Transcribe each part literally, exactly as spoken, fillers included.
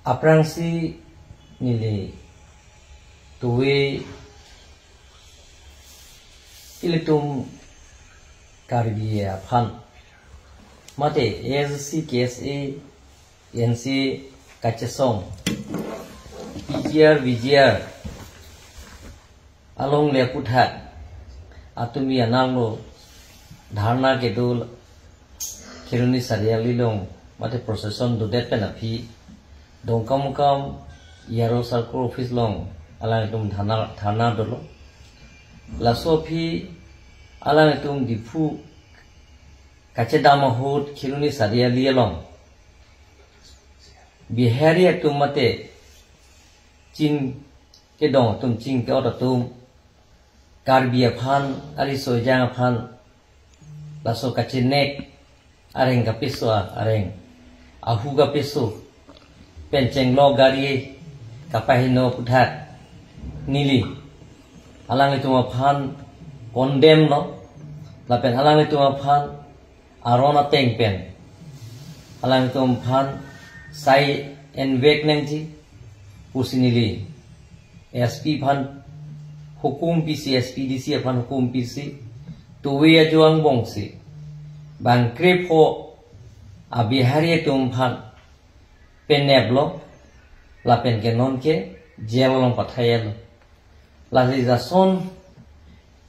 Aphrangsi neli tuwe ilitum Karbi aphan mate A S D C, K S A, N C A kachesong P G R, V G R along le aputhak atumi ananglo dharna kedo Kheroni Chariali along mate procession dodet pen aphi Dongkamukam E R O circle office along alangtum dharna, dharna dolo. Laso aphi alangtum Diphu kachedam ahut Kheroni Chariali along Bihari atum mate ching kedong atum, ching ke-ot atum, Karbi aphan, ariso ejang aphan laso kachenek areng kapeso, areng ahu kapeso pen chenglok gari kapaheno aputhak neli alanglitum aphan condemn lo, lapen alanglitum aphan aron ateng pen alanglitum aphan sai envek nangji pusi neli S P aphan hukum pisi, S P D C aphan hukum pisi, tuwe ajo angbongsi bangkrepho a-Bihari atum aphan peneplo, lapen ke non ke jail along pathayelo. Lasi jason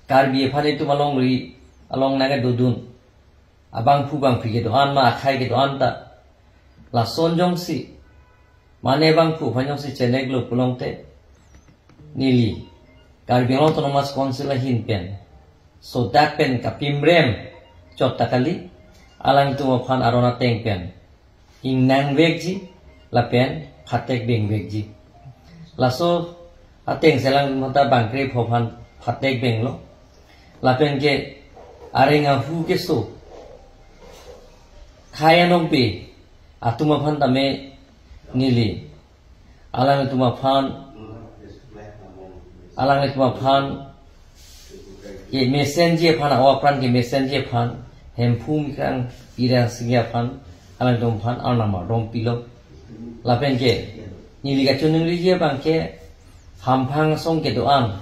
Karbi aphan itum alongri along nangkedodun abangphu bangphi kedo-an ma akhai kedo-an ta lason jongsi mane bangphu aphan jongsi cheneklo pulote neli Karbi Anglong Autonomous Council ahin pen sodak pen kapimrem chot ta kali, alangtum aphan aron ateng pen ingnang vekji lapen phatek beng vekji. Laso atengsi alangtum ta bangkrepho aphan phatek benglo. Lapen ke areng ahu keso khei anong pe atum aphan tame neli alanglitum aphan, alanglitum aphan ke mesenji aphan, a-o apran ke mesenji aphan, Hemphu Mikrang Pira Singhi aphan, alanglitum aphan arnam ardom pilo. Lapen ke neli kachoningriji abang ke hamphang asong kedo-an,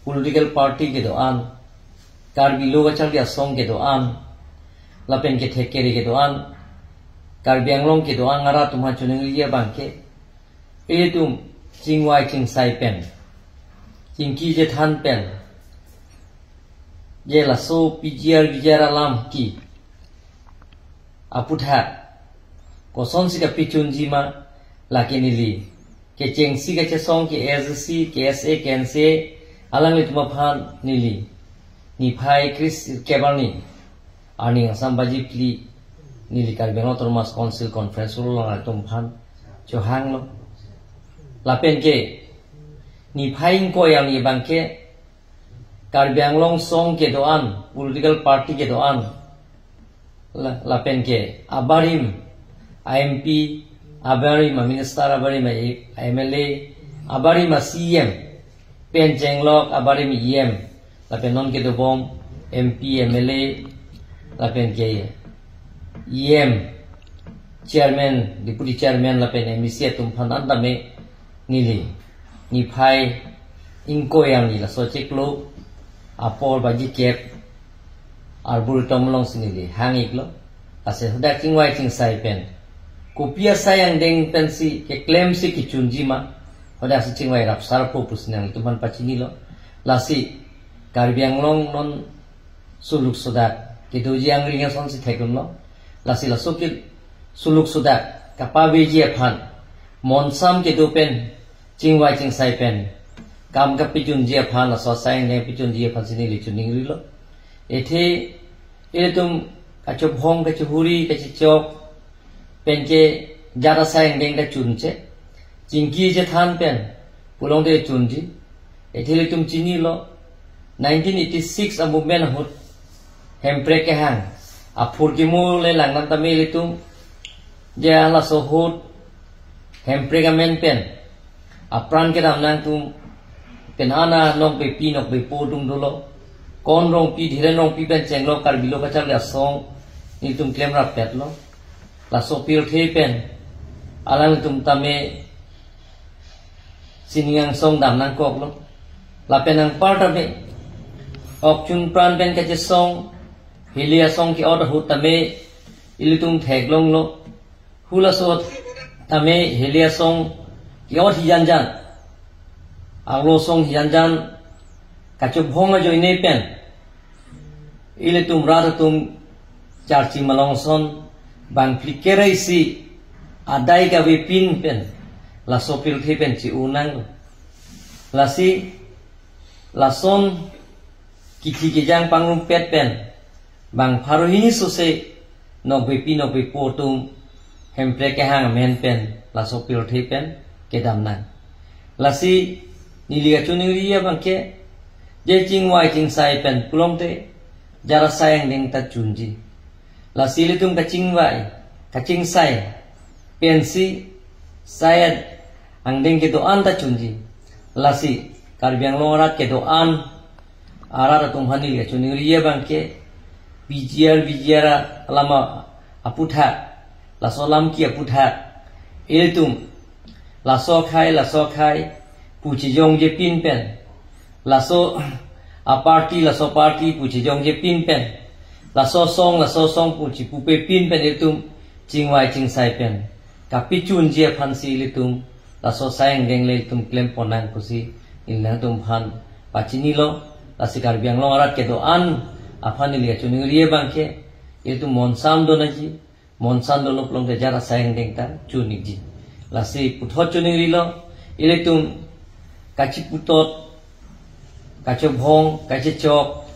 political party kedo-an, Karbi Lo Kacharli Asong kedo-an, lapen ke thekere kedo-an, Karbi Anglong kedo-an arat atum aphan choningriji abang ke ilitum chingvai chingsai pen, chingki chethan pen, je laso P G R V G R alam ke aputhak kosonsi kapachunji ma, lake neli kechengsi kachesong ke A S D C, K S A, K N C A alanglitum aphan neli niphai kre-isi kep arni, arni angsam baji phli neli Karbi Anglong Autonomous Council Conference Hall along atum aphan chohanglo. Lapen ke niphai ingkoi arni abang ke Karbi Anglong asong kedo-an, political party kedo-an, la-, lapen ke abarim a-M P, abarim a-minister, abarim a-M L A, abarim a-C E M, pen chenglok abarim E M, lapen non kedobom M P, M L A, lapen ke E M, chairman, deputy chairman, lapen M A C atum aphan an tame neli niphai ingkoi arni laso chiklo apor baji kep Arboretum alongsi neli hang-iklo. Lasi hadak chingvai chingsai pen kopi asai angdeng pensi keklemsi kechunji ma, hadaksi chingvai rapsarpo pusi nanglitum aphan pachinilo. Lasi Karbi Anglong non suluk sodak kedoji angring asonsi thekdunlo. Lasi laso ke suluk sodak kapaveji aphan, monsam kedo pen, chingvai chingsai pen kam kapachunji aphan, laso asai angdeng pachunji aphansi neli choningrilo. Athe ilitum kachobhong, kachehuri, kachechok pen ke jat asai angdeng ta chunche, chingki chethan pen pulote chunji. Athe ilitum chinilo, nineteen eighty-six a-movement ahut Hemprek kehang aphurkimo le langdam tame ilitum, je laso ahut Hemprek amen pen apran kedam nangtum pen ana Nongpepi Nokpepo atum dolo. Kon Rongpi, Dhiren Rongpi pen chenglok Karbi Lo Kacharli Asong nelitum klemrappetlo. Laso pirthe pen alangtum tame sining angsong dam nangkoklo. Lapen anpar tame okchun pran pen kachesong, heli asong ke-ot ahut tame ilitum theklonglo. Halaso tame heli asong ke-ot hijanjan, arlo asong hijanjan kachobhong ajoine pen ilitum rat atum charchi malong ason bang phlikere isi adai kavepin pen laso pirthe pen chi-unang. Lasi lason kithi kijang pangrumpet pen bang pharo hini sose nokbepi nokbepo atum Hemprek kehang amen pen laso pirthe pen kedam nang. Lasi neli kachiningri abangke, je chingvai chingsai pen pulote jara sai angdeng ta chunji. Lasi ilitum kachingvai kachingsai pensi sai angdeng kedo-an ta chunji. Lasi Karbi Anglong arat kedo-an arat atum aphan neli kachiningri abangke, P G R, V G R alam aputhak, laso alam ke aputhak, ilitum laso akhai, laso akhai pu chejongje pin pen, laso aparty, laso aparty pu chejongje pin pen, laso asong, laso asong pu chepupe pin pen ilitum chingvai chingsai pen kapachunji aphansi ilitum laso sai angdeng le ilitum klem ponnang pusi neli nangtum aphan pachinilo. Lasi Karbi Anglong arat kedo-an aphan neli kachiningri abangke, ilitum monsam do nangji, monsam dolo pulote jara sai angdeng ta chun-ikji. Lasi puthot chiningrilo, ilitum kachiputot, kachobhong, kachechok,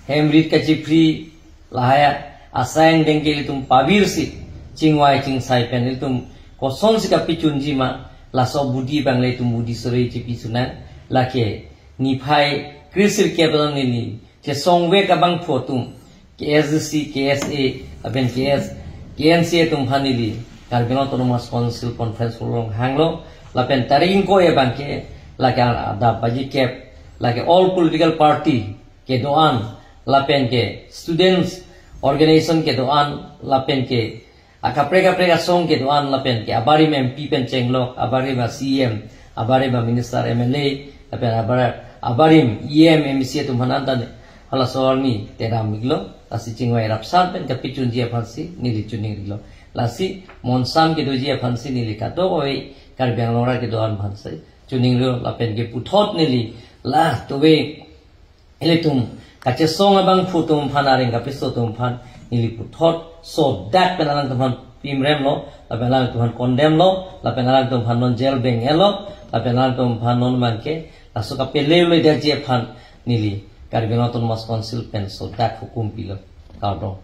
hemrit kachiphri, lahai asai angdeng ke ilitum pavirsi chingvai chingsai pen ilitum kosonsi kapachunji ma, laso budi abang le ilitum budi sore chipi sunang. Lake niphai kre-sirkep along neli chesongvek abangphu atum, K S D C, K S A, lapen K S, K N C A atum aphan neli Karbi Anglong Autonomous Council Conference Hall along hanglo. Lapen tarik ingkoi abangke lake adap baji kep, lake all political party kedo-an, lapen ke students organization kedo-an, lapen ke akaprek kaprek asong kedo-an, lapen ke abarim M P pen chenglok, abarim a C E M, abarim a minister, M L A, lapen abar-, abarim E M, M C atum aphan anta halaso arni tedam-iklo. Lasi chingvai rapsan pen kapachunji aphansi neli chiningrilo. Lasi monsam kedoji aphansi neli kadokave Karbi Anglong arat kedo-an aphansi chiningrilo. Lapen ke puthot neli la tuve ilitum kachesong abangphu atum aphan, areng kapiso atum aphan neli puthot sodak pen alangtum aphan pimremlo, lapen alangtum aphan condemn lo, lapen alangtum aphan non jail beng-etlo, lapen alangtum aphan non abangke laso kapele-le detji aphan neli Karbi Anglong Autonomous Council pen sodak hukum pilo. Kardom.